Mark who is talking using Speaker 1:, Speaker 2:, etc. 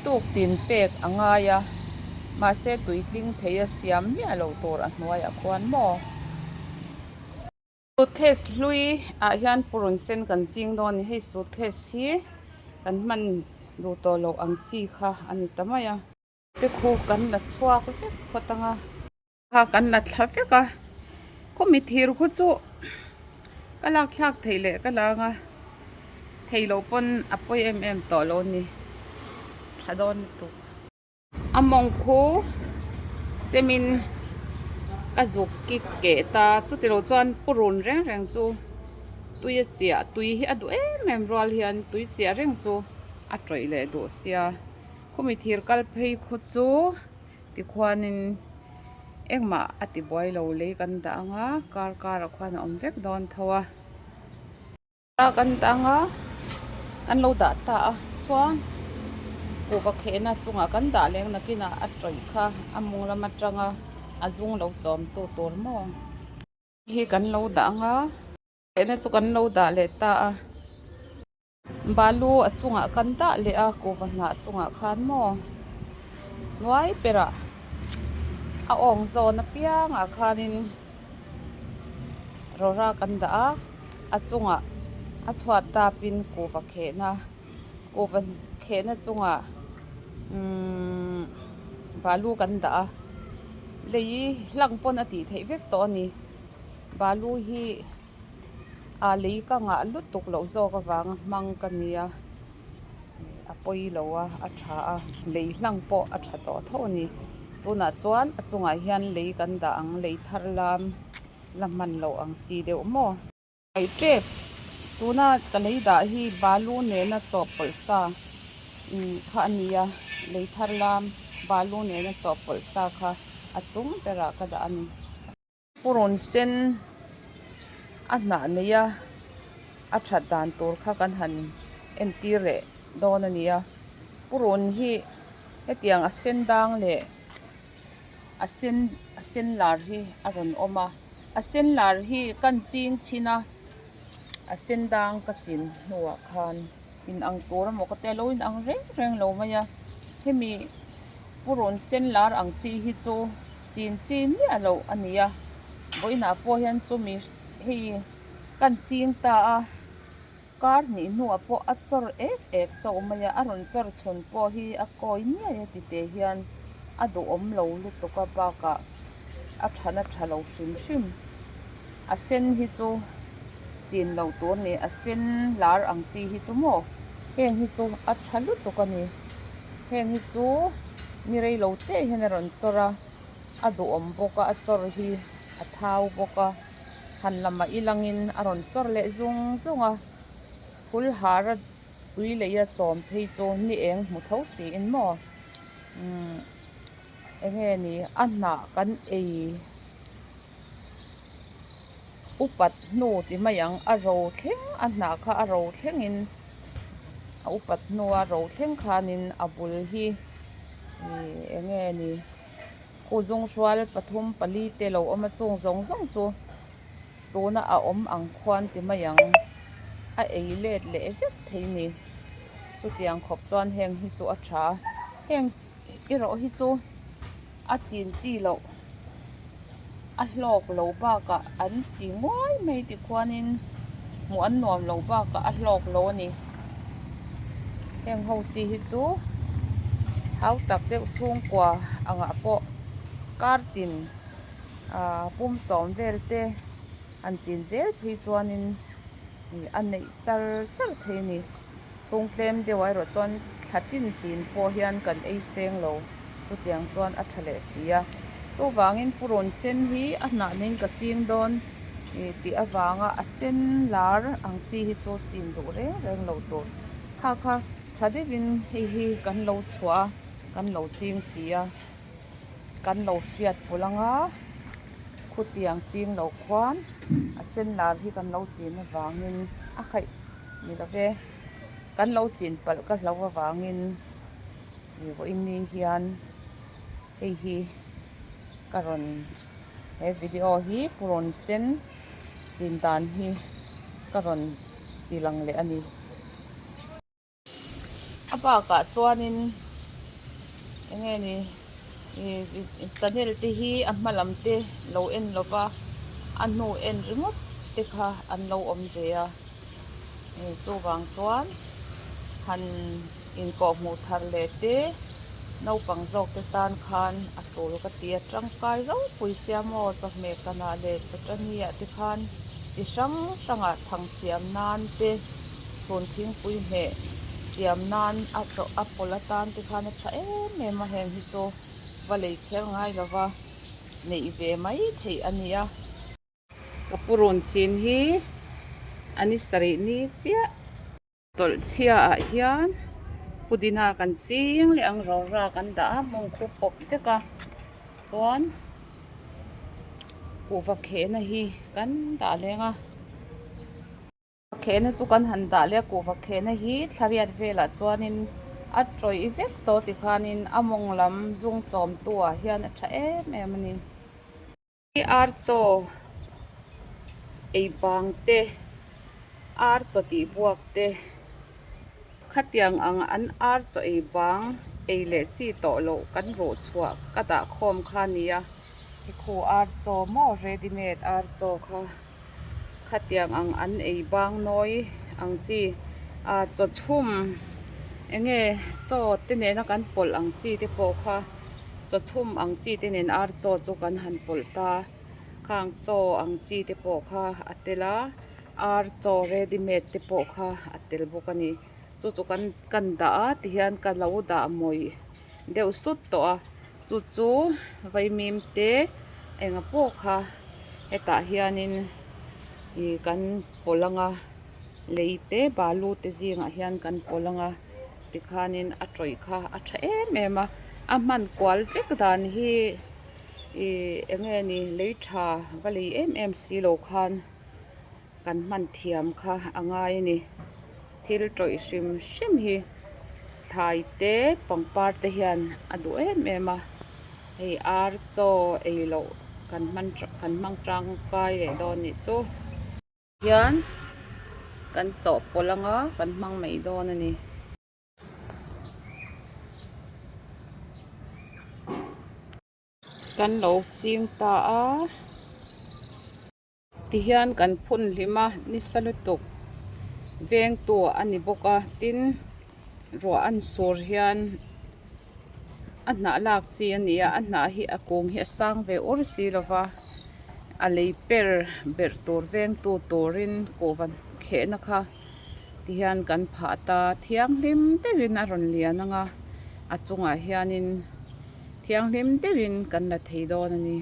Speaker 1: tuk tin pek a ngai a, mahse tui tling thei a siam miah loh tur a hnuaiah khuan maw? Suitcase hlui ah hian purun sen kan ching dawn a ni. Hei suitcase hi kan hman duh tawh loh ang chi kha a ni ta mai a. Te khu kan la chhuak vek phawt ang a. Kha kan la thla vek a, khawmi thir khu chu ka lak thlak theih leh ka la anga thei loh pawn a pawi em em tawh lo a ni tha dawn lutuk. A mawng khu chemin ka zuk kik keh ta chuti lo chuan purun reng reng chu tui a chiah tui hi a duh em em rual hian tui chiah reng chu a tawih leh duh sia khawmi thir kal phei khu chu. Tikhuanin engmah a ti buai lo lei kan dah ang a, kar karah khuan a awm vek dawn tho a. Kan dah ang a, kan lo dah ta a, chuan kuhva khehna chungah kan dah leng nakinah a tawih kha a mung lam atanga a zung lo chawm tu tur maw hi kan lo dah ang a. Khehna chu kan lo dah leh ta a. Balu a chungah kan dah leh a kuhva hnah chungah khan maw hnuai perah a awng zawn apiangah khanin rawra kan dah a a chungah a chhuat dapin kuhva khehna kuhva khehna chungah umm balu kan dah a lei hlang pawn a tih theih vek tawh a ni balu hi. A lei ka ngah lutuk loh zawk avanga hmang ka nia a pawi lo a a tha a lei hlang pawh a tha tawh tho a ni tunah chuan a chungah hian lei kan dah ang lei thar lam la hman loh ang chi deuh maw. Ngaih tep tuna ka lei dah hi balu nena chawhpawlh sa kha a ni a lei thar lam balu nena chawhpawlh sa kha a chung berah ka dah a ni. Purun sen a hnah nei a, a that dan tur kha kan han entir leh dawn a ni a. Purun hi hetiang a sen dang leh a sen a sen lar hi a rawn awm a. A sen lar hi kan ching thin a, a sen dang ka chin hnuah khan inang tur emaw ka tia lo inang reng reng lo mai a. Hemi purun sen lar ang chi hi chu chin chi miah loh a ni a vawiinah pawh hian chumi hei kan ching ta a kar hnih hnuah pawh a chawr ek ek chauh mai a a rawn chawr chhun pawh hi a kawi niai a ti teh hian a duhawm lo lutuk a bakah a thana tha lo hrim hrim a sen hi chu chin loh tur a ni a sen lar ang chi hi chu maw heng hi chu a tha lutuk a ni. Heng hi chu ni rei lo te hian a rawn chawr a, a duhawm bawk a, a chawr hi a thau bawk a, han lamah i langin a rawn chawr leh zung zung a, phul har a tui leh a chawm phei chu ni eng hmu tho siin maw umm eng nge ni a hnah kan ei upat hnu ti mai ang a ro thleng a hnah kha a ro thlengin a upat hnua ro thleng khanin a bul hi ih eng nge ni khu zung hrual pathum pali te lo awm a chung zawng zawng chu tuna a awm ang khuan ti mai ang a ei let leh vek thei a ni chutiang khawp chuan heng hi chu a tha heng erawh hi chu a chin chi loh a hlawk lo bakah an ti nguai mai tikhuanin hmuh an nuam lo bakah a hlawk lo a ni heng ho chi hi chu hau tak deuh chhungkua angah pawh kar tin ah pum sawm vel te an chin zel phei chuanin ih a neih char char thei a ni. Chhung tlem deuh ah erawh chuan thla tin chin pawh hian kan ei seng lo chutiang chuan a tha leh si a. Chuvangin purun sen hi a hnah niin ka ching dawn ih tih avanga a sen lar ang chi hi chu chin duh reng reng lo tur. Kha kha tha deuhin hei hi kan lo chhuah a kan lo ching si a kan lo hriat pawlh ang a khutiang ching loh khuan a sen lar hi kan lo chin avangin a khaih. Ni lo ve, kan lo chin palh ka hlo avangin ih vawiin ni hian hei hi ka rawn he video hi purawn sen chin dan hi ka rawn ti lang leh a ni. A bakah chuanin. Eng nge ni ih channel te hi a hma lam te lo en lo va a hnu en ringawt te kha an lo awm ve a ih chuvang chuan han inkawh hmuh thar leh te naupang zawk te tan khan a tul ka ti a tangkai ropui sia maw chawhmeh kanah leh chawtani ah te khan chi hrang hrangah chhang siam nan te chhun thingpui hmeh siam nan a chaw a pawlh atan te khan a tha em em a heng hi chu va lei kher ngai lo va neih ve mai theih a ni a. Ka pu rawn chin hi a ni sarih ni chiah. Tawlh chhia ah hian pudina kan ching leh ang rora kan dah a mawng khu pawp vek a chuan kuhva khehna hi kan dah leng a. Khehna chu kan han dah leh a kuhva khehna hi thlariat velah chuanin a tawih vek tawh tikhanin a mawng lam zung chawmtu ah hian a tha em em a ni. Ar chaw ei bang te ar chaw tih buak te khatiang ang an ar chaw ei bang ei leh chi tawh loh kan ruh chhuah ka dah khawm kha a ni a hekhu ar chaw maw ready made ar chaw kha. Khatiang ang an ei bang nawi ang chi ah chaw chhum eng nge chaw te nena kan pawlh ang chi te pawh kha chaw chhum ang chi te nen ar chaw chu kan han pawlh ta khang chaw ang chi te pawh kha a tel a ar chaw ready made te pawh kha a tel bawk a ni chu chu kan kan dah a tihian ka lo dah mawih deuh sut tawh a. Chu chu vaimim te enga pawh kha hetah hianin ih kan pawlh ang a lei te balu te zingah hian kan pawlh ang a tikhanin a tawih kha a tha em em a a hman kual vek dan hi ih eng nge ni lei tha va lei em em si lo khan kan hman thiam kha a ngai a ni thil tawih hrim hrim hi thlai te pangpar te hian a duh em em a hei ar chaw ei loh kan hman kan hmang tangkai leh dawn nih chu hian kan chawhpawlh anga kan hmang mai dawn a ni. Kan lo ching ta a. Tihian kan phun hlim a nisa lutuk vengtu a ni bawk a tin ruah an sur hian a hnah lak chi a ni a a hnah hi a kung hi a sang ve ur si lo va a lei per berh tur vengtu turin kuhva khehna kha tihian kan phah ta thianghlim deuhin a rawn lian ang a a chungah hianin thianghlim deuhin kan la thei dawn a ni.